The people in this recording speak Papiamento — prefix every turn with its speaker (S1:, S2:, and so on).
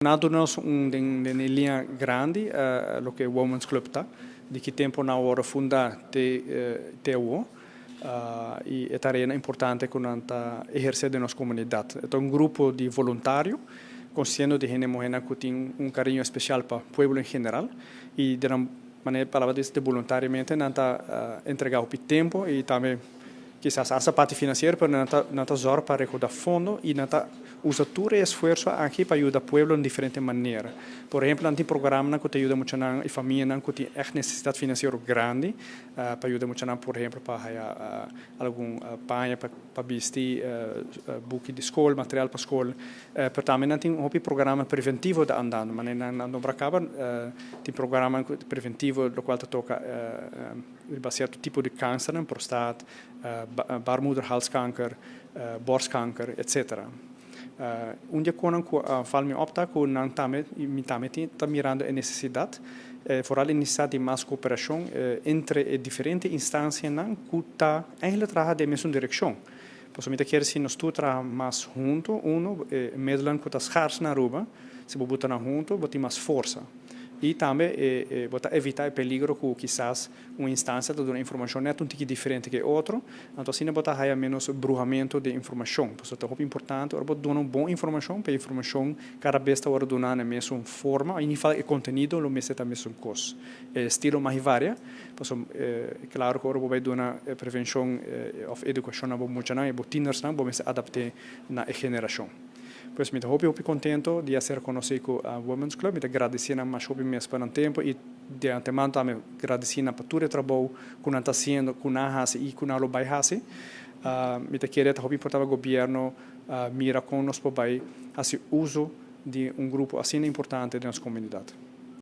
S1: Nan a duna nos un den e liña grandi loke Women's Club ta, di ki tempo nan a worde funda te awo y e tareanan importante cu nan ta eherce den nos comunidad. E ta un grupo di voluntario, consistiendo di hende muhernan cu tin un cariño especial pa pueblo en general y den nan manera palabra di voluntariamente nan ta entrega hopi tempo y tambe kisas hasta parti financiero, pero nan ta zorg pa recauda fondo y nan ta usa tur e esfuerso aki pa yuda pueblo den diferente manera. Por ehempel, nan tin programa cu ta yuda muchanan y famianan cu tin echt necesidad financiero grandi, pa yuda muchanan, por ehempel, pa algun paña pa bisti, buki di scol, material pa scol. Pero tambe nan tin un programa preventivo ta andando. Ma nan nan caba tin programa preventivo locual ta toca cierto tipo di cancer, prostaat, baarmoederhalskanker, borstkanker, etc. Un dia cu val mi opta cu nan tambe mi tambe ta mirando e necesidad, vooral e necesidad di mas cooperacion entre diferente instancianan cu ta eigenlijk traha den mesun direccion. Pues mi kier si nos tur traha mas hunto, uno, middelen cu ta schaars na Aruba, si bo bota nan hunto, bo tin mas forsa. Y tambe bo ta evita e peligro cu kisas un instancia ta duna informacion net un tiki diferente cu otro, anto asina bo ta haya menos bruhamento di informacion. Pues ta importante, ora bo duna un bon informacion, pa informacion cada bes ta wordo duna na mesun forma, y e contenido lo mester ta mesun cos. E estilo mas varia, pues claro cu ora bo bay duna prevencion of educacion na bo muchanan, bo tieners nan, bo mester adapta na e generacion. Pues mi ta hopi hopi contento di a ser conoci cu Women's Club, mi ta gradici nan mas hopi mes pa nan tempo y di antemano tambe gradici nan pa tur e trabou cu nan ta haciendo, cu nan a haci y cu nan lo bay haci. Mi ta kere ta hopi importante gobierno mira con nos por bay haci uso di un grupo asina importante den nos comunidad.